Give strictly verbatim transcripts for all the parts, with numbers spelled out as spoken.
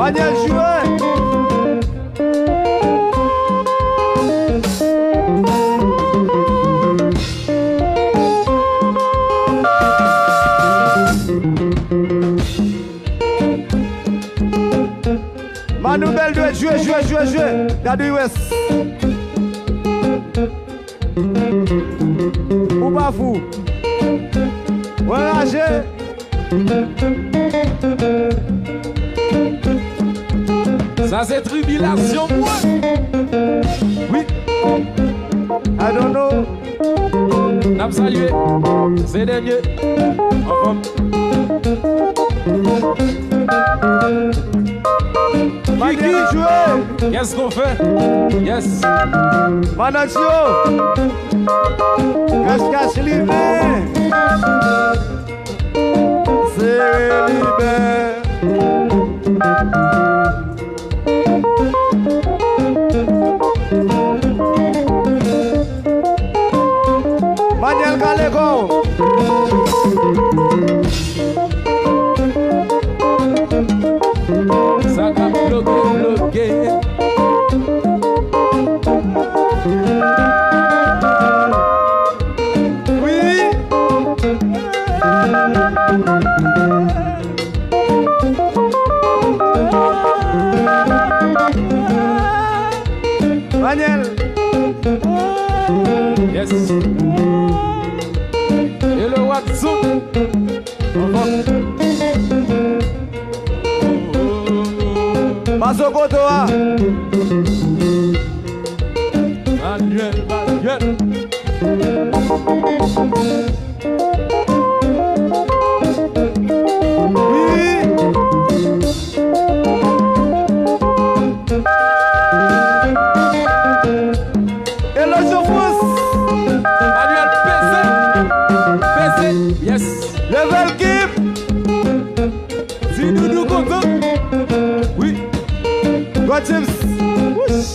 Manyèl jwe. Manoubèl dwe jwe, jwe, jwe, jwe. Dadou West. Ou pa fou. Ou anraje. Sa se tribilasyon mwen. Wi. I don't know. N ap salye. Se dènye. Anfòm. Kiki. Kiki. Qu'est-ce qu'on fait? Yes. Manatio. Kach kach limen. Sere limen. Manyèl kale kò w. Sa k ap bloke, bloke. Wi. Daniel. Yes. Hello, what's up? Pase kote a. Manuel, Manuel. Wi. Elojyo Frans. Manuel, peze. Peze. Yes. Level kip. Ti doudou kontan. Wi. God James. Wouch.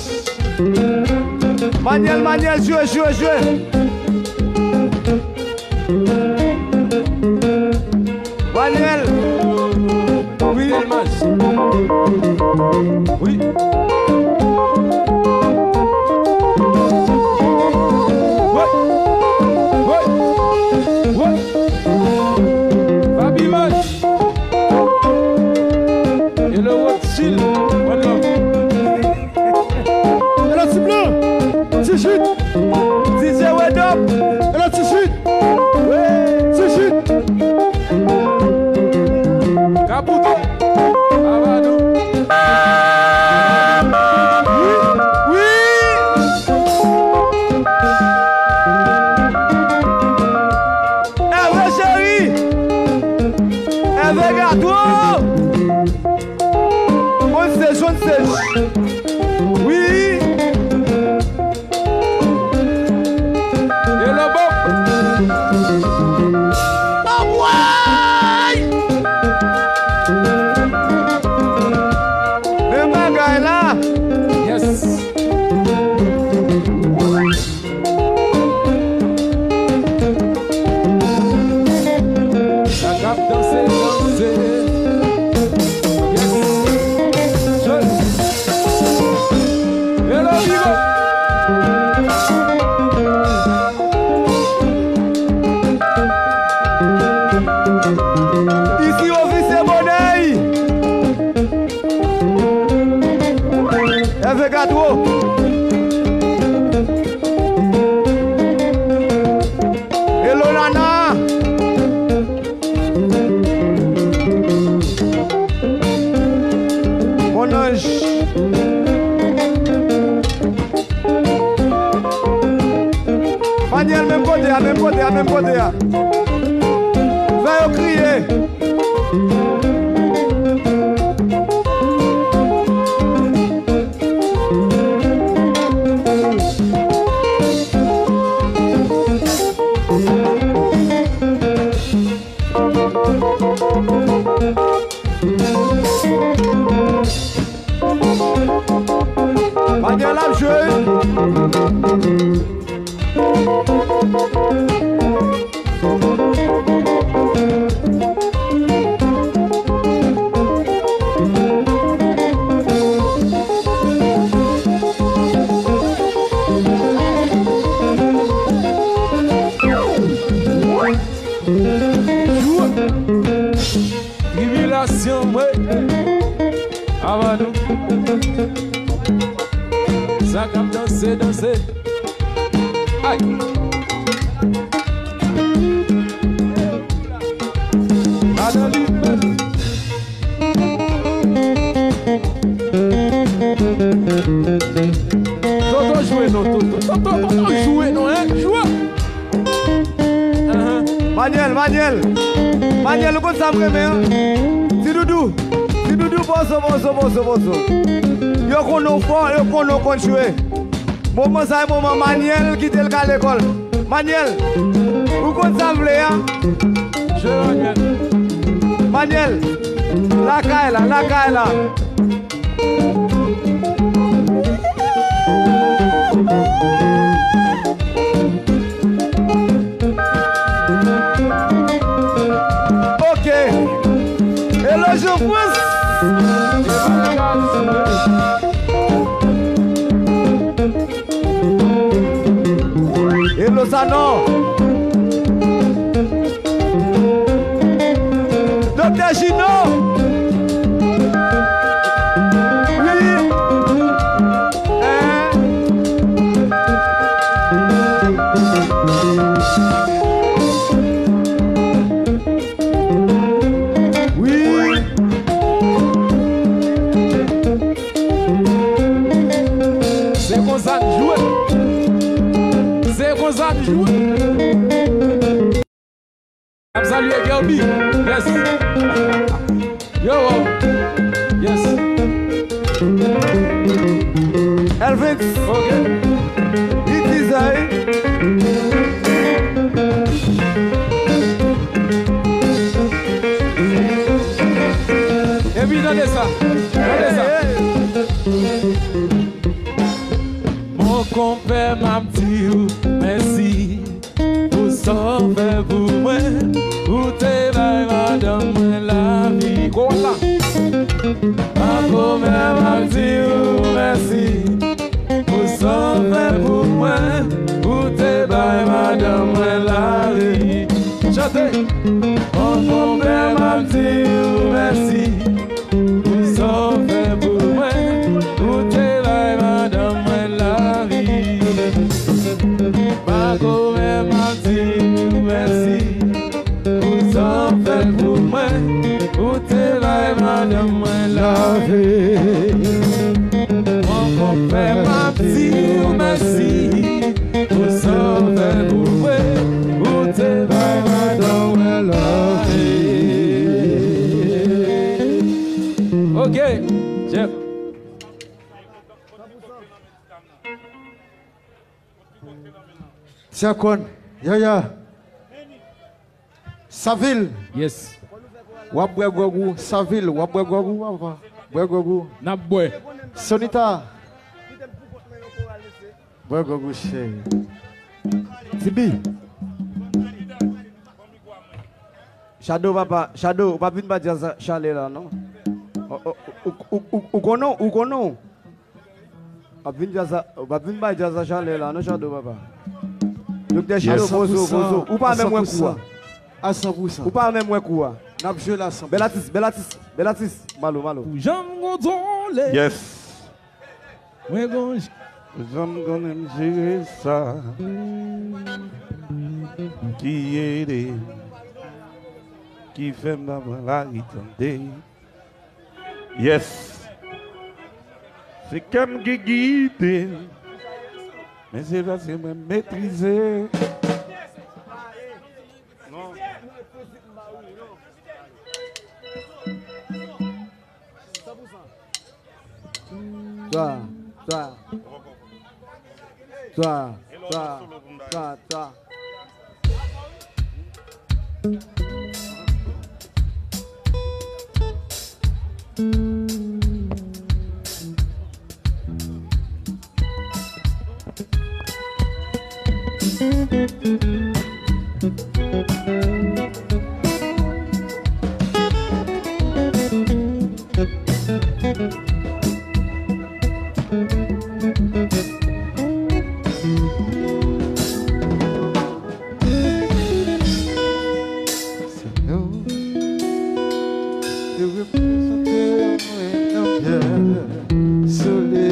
Manuel, Manuel, jwe, jwe, jwe. Manuel. Wi. Wi. Wi. Wi. Wi. Fabi Mach. Hello, Rothschild. One love. Hello, Ti Blan. Ti Jit. D J Wedop. Hello, Ti Jit. Wi. Ti Jit. Kapouto. Abadou. Wi. Wi. Hervé Chéri. Hervé Gato. Mwen se John Sej. Wi. Hello, Bob. Bob Way. Men bagay la. Yes. Sa k ap danse, danse. Yes. Joli. Hello, Bigo. Isi ofisye Bonèy. Hervé Gato. Hello, Nana. Mon anj. Manuel, menm kote a, menm kote a, menm kote a. Fè yo kriye. Manuel ap jwe. Sa k ap danse, danse. Ay. Madan li menm. Toto jwe non, Toto. Toto, Toto jwe non, hein? Jwe. Ahan. Manyèl, Manyèl. Manyèl, ou konn sa m renmen an? Ti Doudou. Ti Doudou, pozo, pozo, pozo, pozo. Yo konnen w fò, yo konnen w konn jwe. Moman sa e moman Manyèl kite l ka lekòl. Manyèl, ou konn sa m vle a? Jwe, Manyèl. Manyèl, lakay la, lakay la. Ok. Hello, Jean-Prince. Hello, Sanon. Doktè Jino. Wi. Hein? Wi. Se konsa n jwe. Se konsa n jwe. Ap salye Gerby. Yes. Yo, wow. Yes. Elvins. Ok. Li di sa, wi. Epi tande sa. Tande sa. Mon konpè, m ap di w mèsi pou sa w fè pou mwen. Ou te bay madanm mwen lavi. Kwa la. Mon konpè, m ap di w mèsi pou sa w fè pou mwen. Ou te bay madanm mwen lavi. Chante. Mon konpè, m ap di w mèsi. Pou sa w fè pou mwen, ou te bay madanm mwen lavi. Makomè, m ap di w mèsi. Pou sa w fè pou mwen, ou te bay madanm mwen lavi. Makomè, m ap di w mèsi. Pou sa w fè pou mwen, ou te bay madanm mwen lavi. Ok, Jeff. Second, Yaya. Savil. Yes. W ap bwè gwòg ou, Savil, w ap bwè gwòg ou, papa. Bwè gwòg ou. N ap bwè. Sonita. Bwè gwòg ou, cheri. Tibi. Shadow, papa, Shadow, ou pa vin bay djaz la chale la, non? Ou, ou, ou, ou, ou, ou konnen, ou konnen. W ap vin djaz la, w ap vin bay djaz la chalè la, non, Shadow, papa? Doktè Shadow, pozo, pozo. Ou pa menm wè kou a. A san pou san. Ou pa menm wè kou a. N ap jwe la san pou san. Bèl atis, bèl atis, bèl atis. Malo, malo. Pou jan m kontwole. Yes. Mwen gon j- Pou jan m konnen m jere sa. Ki ede. Ki fè m pa pran lari tande. Yes. Se kè m ki gide. Men se paske mwen metrize. Non. Twa, twa. Twa, twa, twa, twa. Senyè, te reprezante mwen nan pyè sole.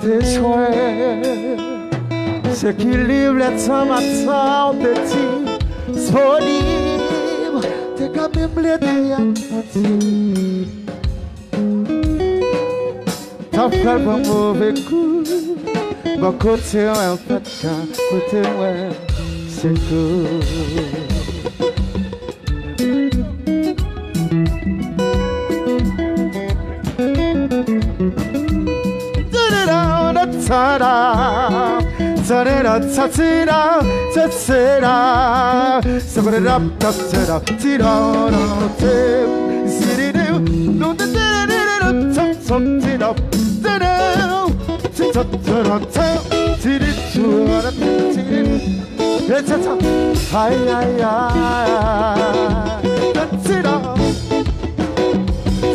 Echwe. Se ki liv lè tan maten w te disponib. Te ka menm lede a pati. T ap fè l pran move kou. Bò kote w, mwen pa t ka pote mwen sekou. Ay, ay, ay. Tira,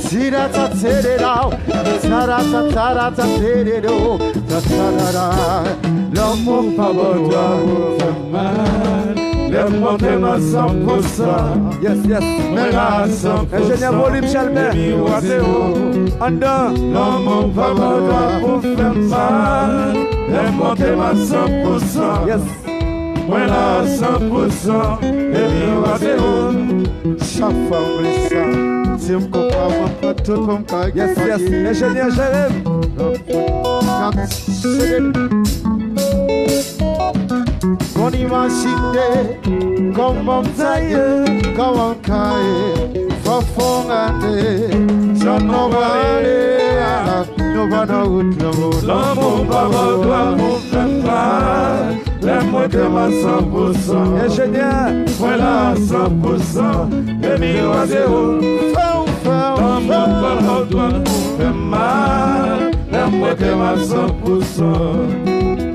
tira, ta, tira, ta, tira, ta, tira, ta, tira, ta, tira. Lanmou pa ba w dwa pou fè m mal. Lè m monte m a san pou san. Yes, yes. Mwen la a san pou san. Enjenyè Volim Chalbè. Epi w a zewo. Anndan. Lanmou pa ba w dwa pou fè m mal. Lè m monte m a san pou san. Yes. Mwen la a san pou san, epi w a zewo. Chak fwa m vle sa, si m konprann, mwen pran tout pou m ka. Yes, yes, enjenyè Jerem. N ap sede. Konn imajine kòman m ta ye, kòman m ka ye, fò fò m gade jan nou prale a. Nou pa nan wout lanmou. Lanmou pa ba w dwa pou fè m mal. Lè m monte m a san pou san. Enjenyè. Mwen la a san pou san. Epi w a zewo. Fè w, fè w, fè w. Lanmou pa ba w dwa pou fè m mal. Lè m monte m a san pou san.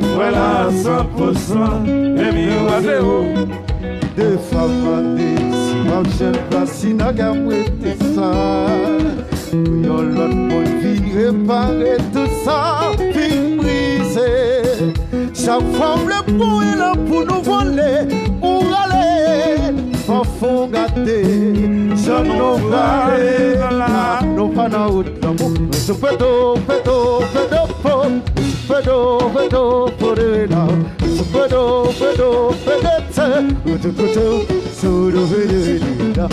Mwen la a san pou san. Epi w a zewo. Defwa m mande si m ap jwenn plas, si nan kè m rete sa. Pou yon lòt moun vin repare tout sa fin brize. Chak fwa m lè pran elan pou nou vole, ou rale. Fò fò w gade jan nou prale la. Nou pa nan wout lanmou. Sou pedo, pedo, pedo, po. Sou pedo, pedo, po de la. Sou pedo, pedo, pedo, te. Kote, kote, sou do, pedo, pedo, la.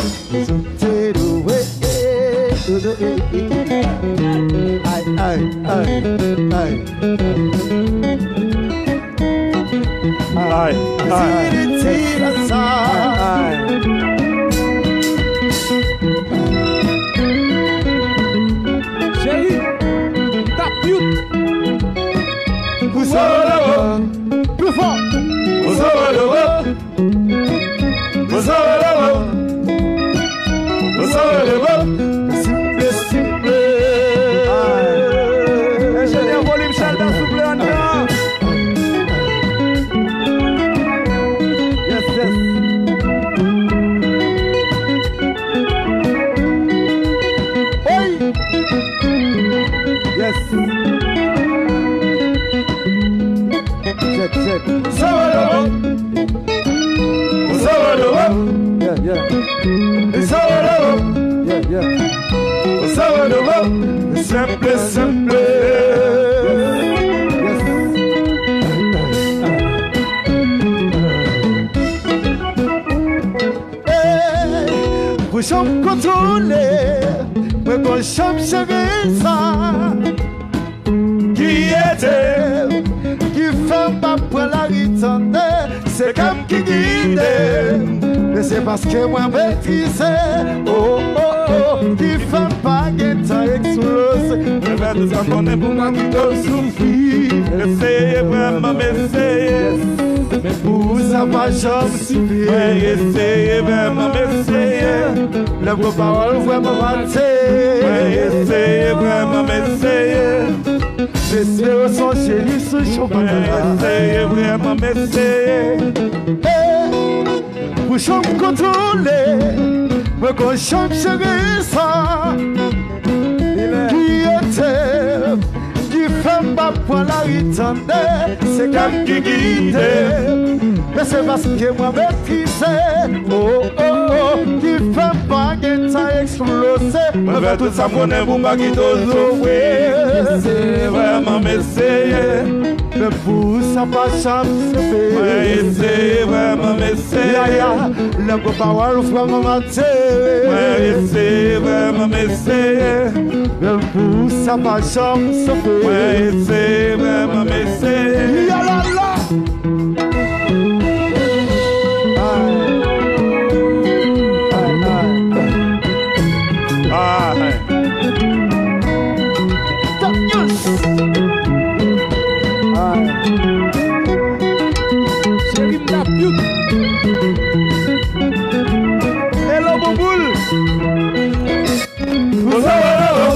Ay, ay, ay, ay. Ay, ay. Ay, ay. Cheri, tap yout. Pou sa, pli fò. Pou sa, Pou sa rele w. Pou sa rele w. Simple, simple. Enjenyè Volim Chalbè, souple, anndan. Yes, yes. Yes. Check, check. Sabadaba. Sabadaba. Yeah, yeah. Sabadaba. Yeah, yeah. Sabadaba. Simple, simple. Yes. Hey, pou jan m kontwole, mwen gon jan m cheri sa. Ki ede m, ki fè m pa pran lari tande, se kè m ki gide m, men se paske mwen metrize, oh, oh, oh, ki fè m pa gen tan eksplose. Mwen fè tout sa m konnen pou mwen kite w soufri. Eseye vrèman, m eseye, men pou ou sa pa janm sifi. Mwen eseye vrèman, m eseye. Lè gwo pawòl vrèman pati. Mwen eseye vrèman, m eseye. M espere w sonje li sou jou m pa t la. Mwen eseye vrèman, m eseye. Hey, pou jan m kontwole, mwen gon jan m cheri sa. Ki ede m, ki fè m pa pran lari tande, se kè m ki gide m, men se paske mwen metrize, oh, oh, Ki fè m pa gen tan eksplose. Mwen fè tout sa m konnen pou m pa kite w soufri. Eseye vrèman m eseye. Men pou sa pa janm soufri. Mwen eseye vrèman m eseye. Ya, ya, lè gwo pawòl frè m atire. Mwen eseye vrèman m eseye. Men pou sa pa janm soufri. Mwen eseye vrèman m eseye. Ya la la. Ay. Ay, ay. Ay. Ay. Cheri m t ap yout. Hello, bouboul. Ou sa wè lolo,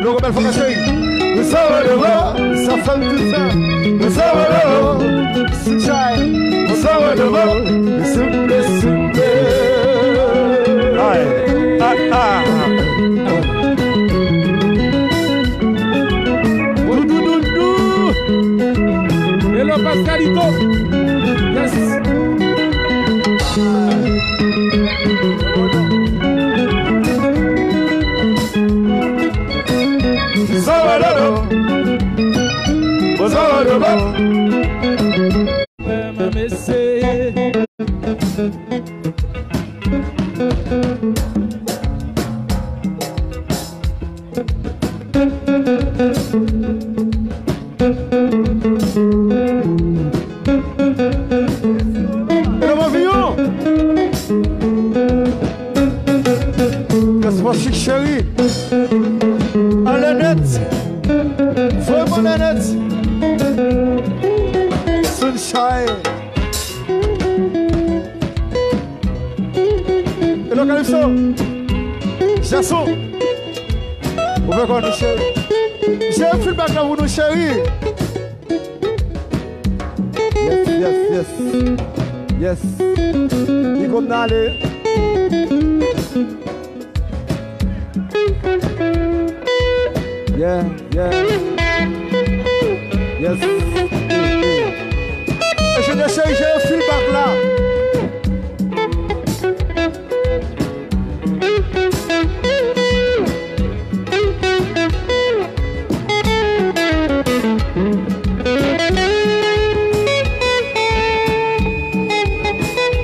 lolo bèl fòkè cheri. Ou sa wè lolo, sa fè m tout sa. Ou sa wè lolo, Sunshine. Ou sa wè lolo, simple, simple. Ay, ay, ay. Ou doudoudou. Hello, Pascalito. Yes. Zòwòdòdò. Zòwòdòdò. Mwen eseye. Hello, Pavillon. Yes, mon chic chéri. Anlè nèt. Vrèman anlè nèt. Sunshine. Hello, Calypso. Jason. Ou fè kò nou, cheri. Jere feedback la pou nou, cheri. Yes, yes, yes. Yes. Li konn ale. Yeah, yeah. Yes. Enjenyè cheri, jere feedback la.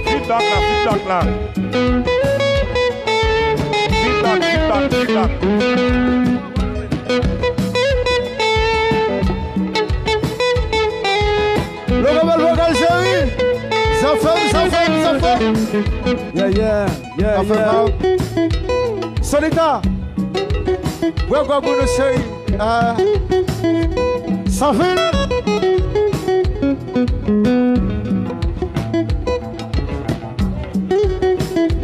Feedback la, feedback la. Feedback, feedback, feedback. Logo bèl vokal, cheri. Zafè m, zafè m, zafè m. Yeah, yeah, yeah, yeah. Sonita. Bwè gwòg pou nou, cheri. Ah. Sa fini.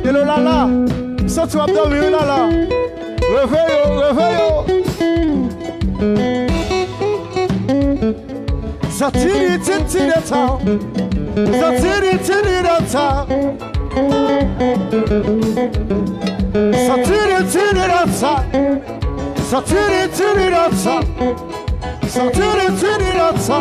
Hello, Lala. M santi w ap dòmi, wi, Lala. Reveye w, reveye w. Zatini titi de ta. Zatini titi de ta. Zatini titi de ta. Zatini titi de ta. Zatini titi de ta.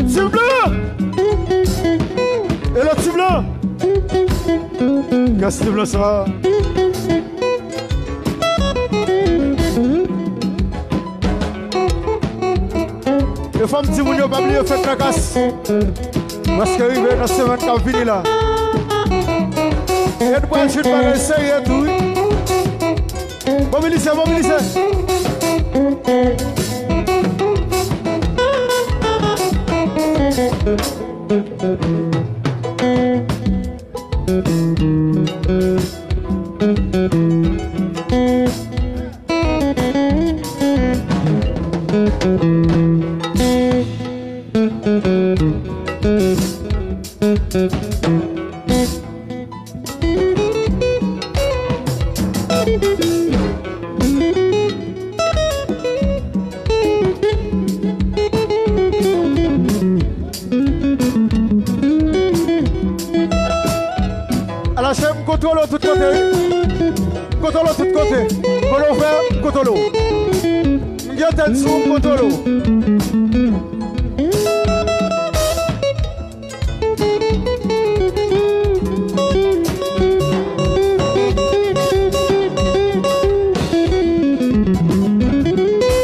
Ti blan! Hello, ti blan! Gad ti blan sa. E fò m di moun yo pa bliye fèt Nakas. Paske rive nan semèn k ap vini la. E nou pral jwenn bagay serye tou, wi. Mobilize, mobilize. Ala chè, m kontwole w tout kote, wi. M Kontwole w tout kote. Kote w fè, m kontwole w. M gen tèt sou, m kontwole w.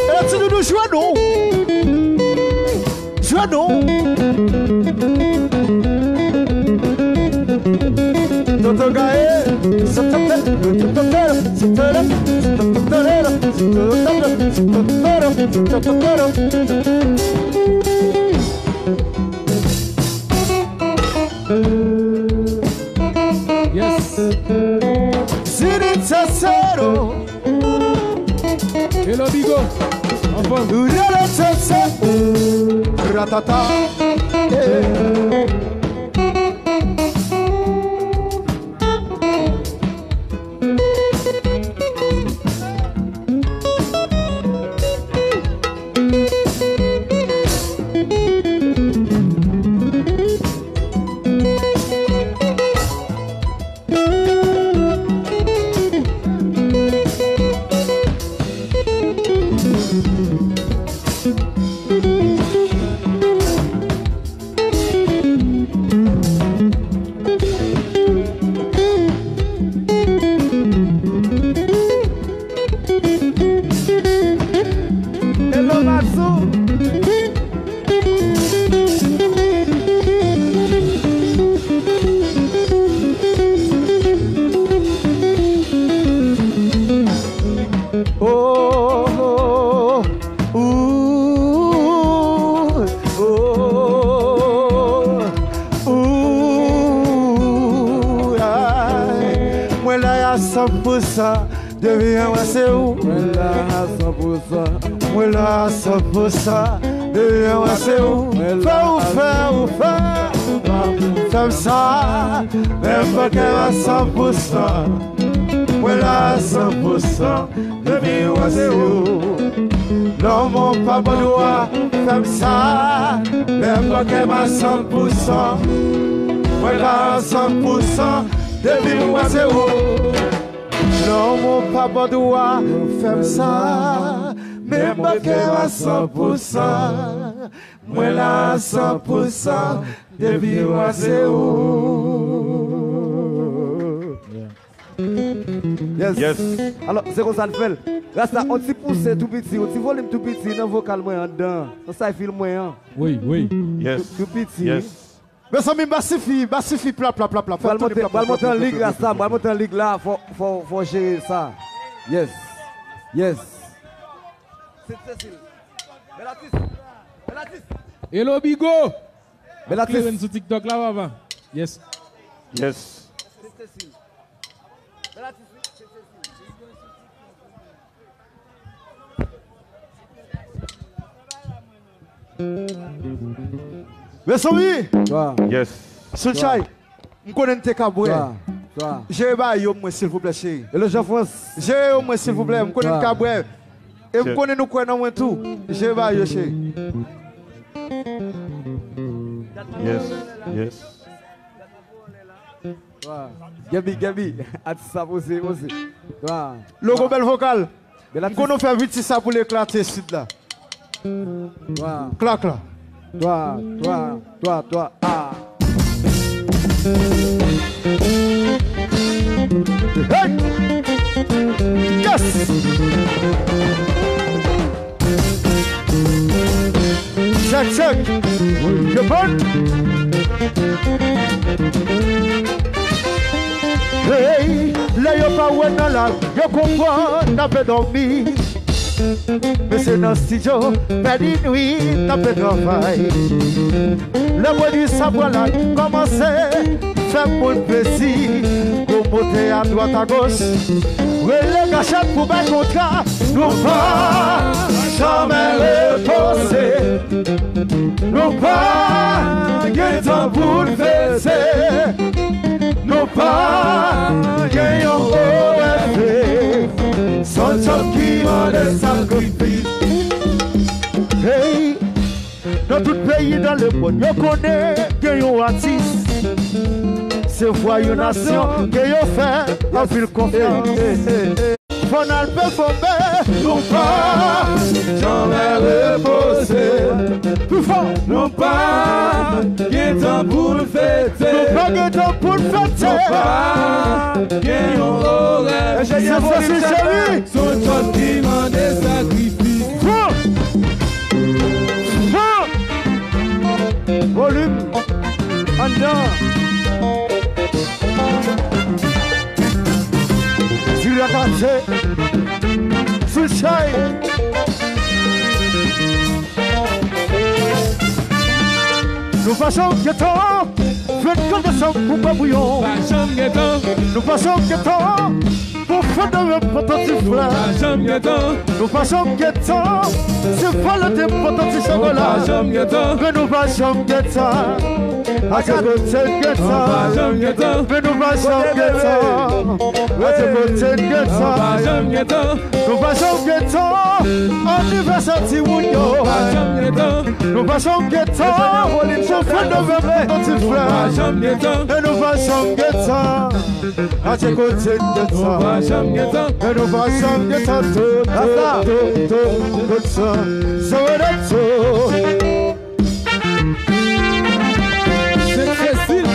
E ti doudou jwe nou. Jwe nou. Tonton Gaye. Yes. Zini Cesero. Hello, Bigo. Anfòm. Ratata. Hello, Matsou. Oh, oh, oh, oh, oh, ay. Mwen la a san pou san. Depi yon wè se ou. Mwen la a san pou san. Mwen la a san pou san. Depi yon wè se ou. Fè ou fè ou fè. Fè m sa. Menm pa kè a san pou san. Mwen la a san pou san. Depi yon wè se ou. Lanmou pa ban dwa. Fè m sa. Menm pa kè a san pou san. Mwen la a san pou san. Depi yon wè se ou. Lanmou pa ban dwa, fè m sa. Menm pa kè a san pou san. Mwen la a san pou san. Depi mwen se ou. Yes. Yes. Alò, se konsa n fè l. Rasta, on ti pouse tou piti, on ti volim tou piti nan vokal mwen anndan. Nan sa fil mwen an. Wi, wi. Yes. Tou, tou piti. Yes. Mezanmi, m pa sifi, m pa sifi, pla, pla, pla, pla. Fè m tounen, pla, pla, pla, pla, pla, pla, pla. Pral monte an lig, Rasta, pral monte an lig la, fò, fò, fò jere sa. Yes. Yes. Sent Sesil. Bèl atis. Bèl atis. Hello, Bigo. Bèl atis. Kleren sou TikTok la, papa. Yes. Yes. Sent Sesil. Bèl atis, wi. Sent Sesil. Mezanmi! Yes. Sunshine, m konnen n te ka bwè. Jere bagay yo mwen, silvouplè, cheri. Hello, Jean France. Jere yo mwen, silvouplè, m konnen n ka bwè. E m konnen nou kwè nan mwen tou. Jere bagay yo, cheri. Yes, yes. Gaby, Gaby, atis sa poze, poze. Logo bèl vokal. M konn ou fè Viti sa pou l eklate sid la. Klak la. Twa, twa, twa, twa, ah. Hey! Yes! Check, check. Yo bon. Hey, lè yo pa wè nan la, yo konprann n ap dòmi. Men se nan estidyo, pèdi nwit, n ap travay. Lè pwodui sa pral la, kòmanse fè moun plezi. Gwo montè adwat agoch, rele kachèt pou bay kontra. Nou pa janmen repoze. Nou pa gen tan pou n fese. Nou pa gen yon O F E. Son chòp ki mande sakrifis. Hey, nan tout peyi, dans le monde, yo konnen gen yon atis. Se vwa yon nasyon ke yo fè anpil konfyans. Fò n al pèfòme. Nou pa janmen repoze. Pi fò. Nou pa gen tan pou n fete. Nou pa gen tan pou n fete. Nou pa gen yon orè. Enjenyè Volim Cheri. Se yon jòj ki mande sakrifis. Fò. Fò. Volim. Anndan. Dilatate. Switch side. Nou pa janm gen tan. Vennkat desanm pou babouyon. Pa janm gen tan. Nou pa janm gen tan. Pou fè de menm pantantiflè. Nou pa janm gen tan. Nou pa janm gen tan. Se valè de pantanti chokola. Nou pa janm gen tan. Men nou pa janm gen tan. Adye kote n gen tan. Nou pa janm gen tan. Men nou pa janm gen tan. Adye kote n gen tan. Nou pa janm gen tan. Nou pa janm gen tan. Anivèsè timoun yo. Nou pa janm gen tan. Nou pa janm gen tan. Pou fè de menm pantantiflè. Nou pa janm gen tan. Men nou pa janm gen tan. Adye kote n gen tan. Nou pa janm gen tan. Men nou pa janm gen tan. To, to, to, to, to, to. Soweto. Sent Sesil.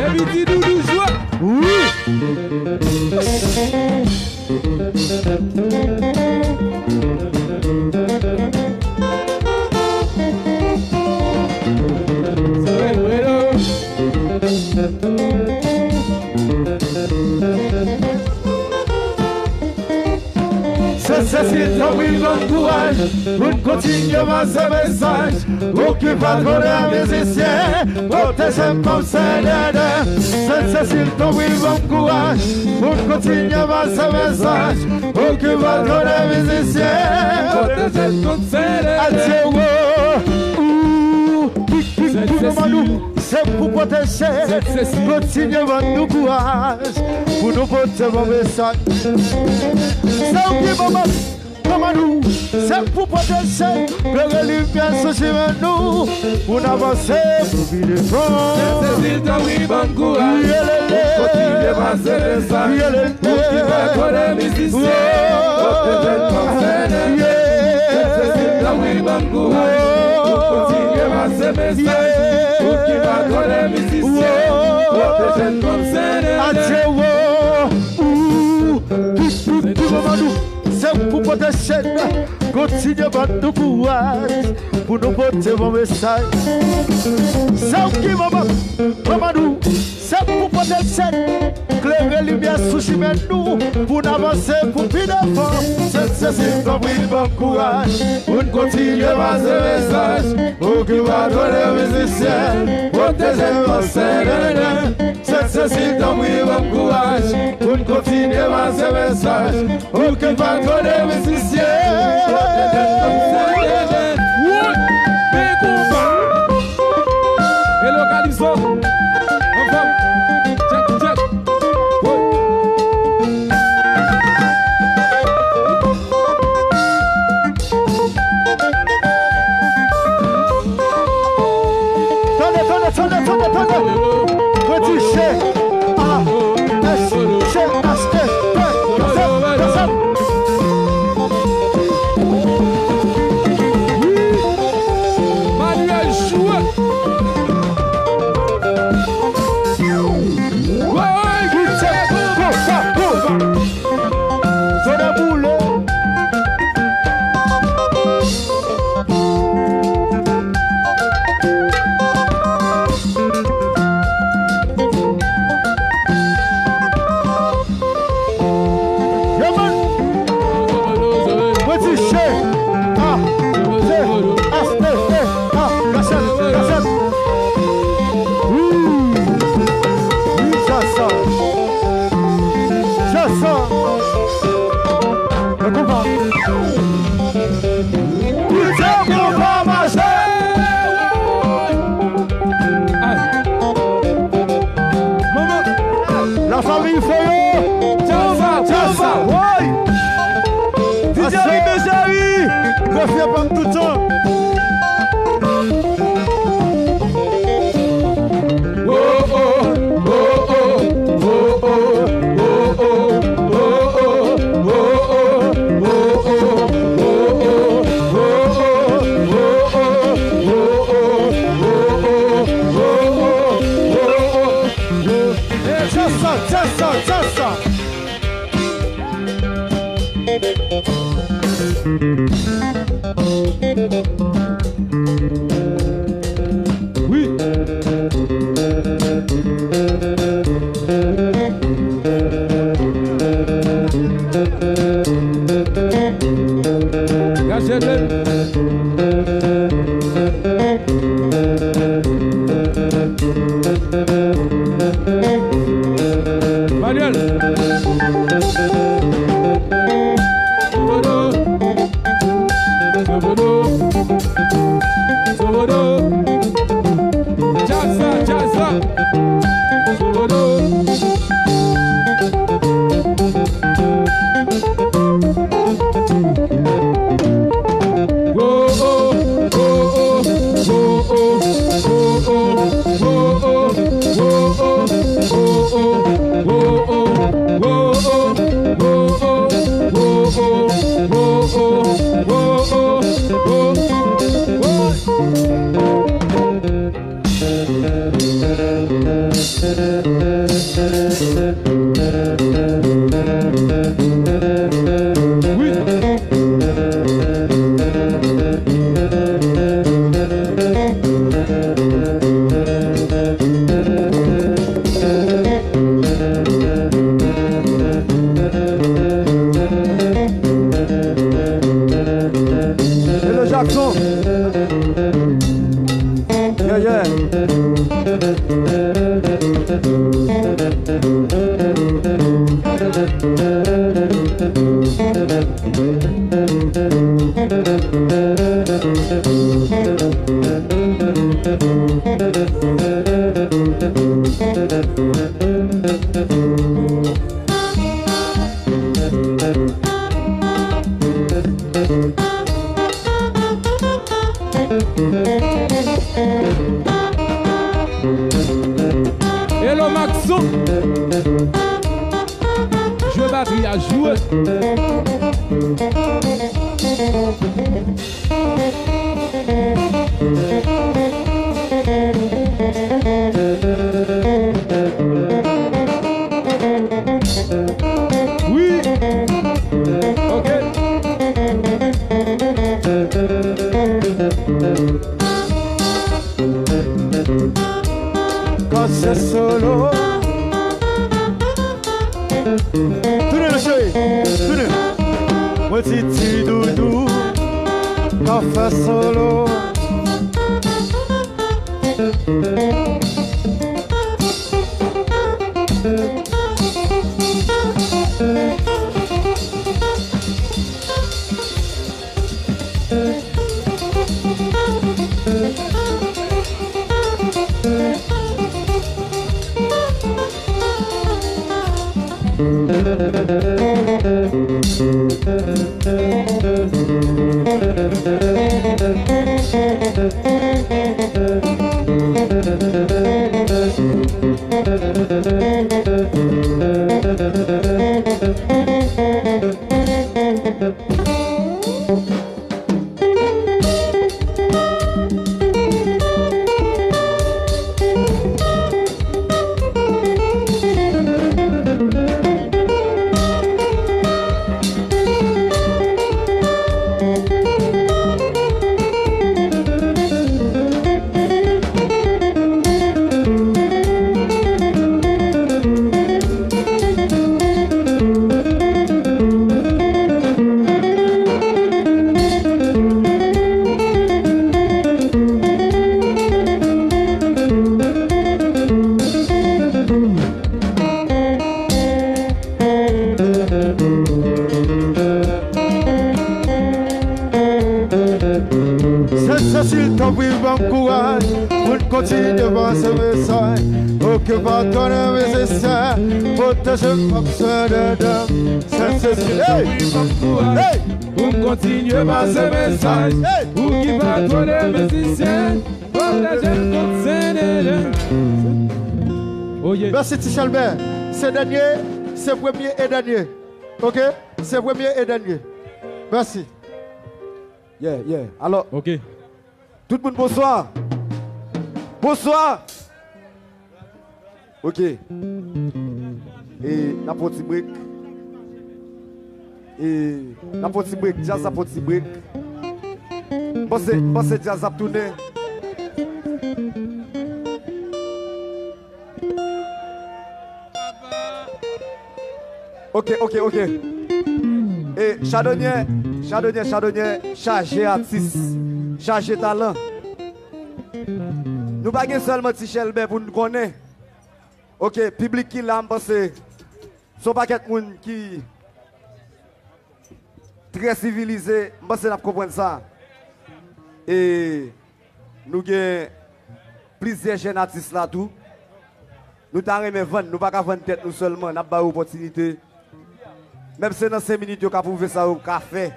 Epi ti doudou jwe. Wi. Sent Sesil, tanpri ban m kouraj pou n kontinye pase mesaj. Ou ki patwon de mizisyen, pwoteje m kòm Sen Dèdè. Sent Sesil, tanpri ban m kouraj pou n kontinye pase mesaj. Ou ki patwon de mizisyen, pwoteje m kòm Sen Dèdè. Adye wo, ou, ki, ki, ki, Sen Sesil. Se pou pwoteje, kontinye ban nou kouraj, pou nou pote bon mesaj. Se ou ki manman, manman nou, se pou pwoteje, klere limyè sou chimen nou, pou n avanse pou pi devan. Sent Sesil, tanpri ban n kouraj, pou kontinye pase mesaj. Ou ki pa konnen mizisyen, pwoteje n kòm Sen Dèdè. Sent Sesil, tanpri ban n kouraj pou kontinye pase mesaj. Ou ki pa konnen mizisyen, pwoteje n kòm Sen Dèdè. Adye wo, ou, ki, ki, ki manman nou, se pou pwoteje n, kontinye ban nou kouraj, pou nou pote bon mesaj. Se ou ki manman, manman nou, se pou pwoteje n, klere limyè sou chimen nou, pou n avanse pou pi devan. Sent Sesil, tanpri ban m kouraj, pou n kontinye pase mesaj. Ou ki patwon de mizisyen, pwoteje n kòm Sen Dèdè. Sent Sesil, tanpri ban m kouraj, pou n kontinye pase mesaj. Ou ki patwon de mizisyen. Woy! Men konba! Hello, Calypso! Anfòm! Tchèk, tchèk! Woy! Tande, tande, tande, tande, tande! Mwen di G A S G H T P. Manuel Jouet. Fè pa m toutan. Just sa, just sa, just sa. Wi. Gade. Manuel. Sobodo. Sobodo. Sobodo. Djaz la, djaz la. Sobodo. Hello Jackson. Yeah, yeah. Hello Maxon. Jwe batri a, jwe. Wi. Ok. Kase solo. Tounen non cheri, tounen. Mwen ti ti doudou k ap fè solo. Sent Sesil, tanpri ban m kouraj pou n kontinye vanse mesaj. Ou ki patwone mizisyen, pwoteje m kòm sè de dam. Sensasyon. Hey! Hey! Pou m kontinye pase mesaj. Hey! Ou ki patwone mizisyen, pwoteje m kont sè de dam. Oh yeah. Mèsi Ti Chèlbè. Se dènye, se premye e dènye. Ok? Se premye e dènye. Mèsi. Yeah, yeah. Alò, ok. Tout moun, bonswa. Bonswa. Ok. E n ap fè yon ti break. E n ap fè yon ti break. Djaz ap fè yon ti break. M panse, m panse djaz ap tounen. Ok, ok, ok. E chadonyè, chadonyè, chadonyè, chaje atis, chaje talan. Nou pa gen sèlman Ti Chèlbè pou n konnen. Ok, piblik ki la, m panse se yon pakèt moun ki trè sivilize, m panse n ap konprann sa. E nou gen plizyè jèn atis la tou. Nou ta renmen vann, nou pa ka vann tèt nou sèlman, n ap ba yo opòtinite. Menm se nan senk minit yo ka pwouve sa yo ka fè.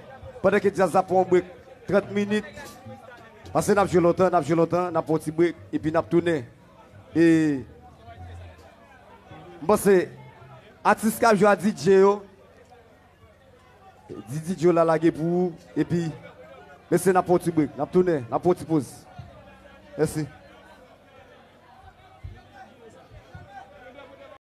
Pandan ke djaz ap pran yon break trant minit. Paske n ap jwe lontan, n ap jwe lontan, n ap pran yon ti break, epi n ap tounen. E m panse atis k ap jwe a D J yo, di D J yo la lage pou ou, epi mesye n ap pran yon ti break, n ap tounen, n ap pran yon ti poz. Mèsi.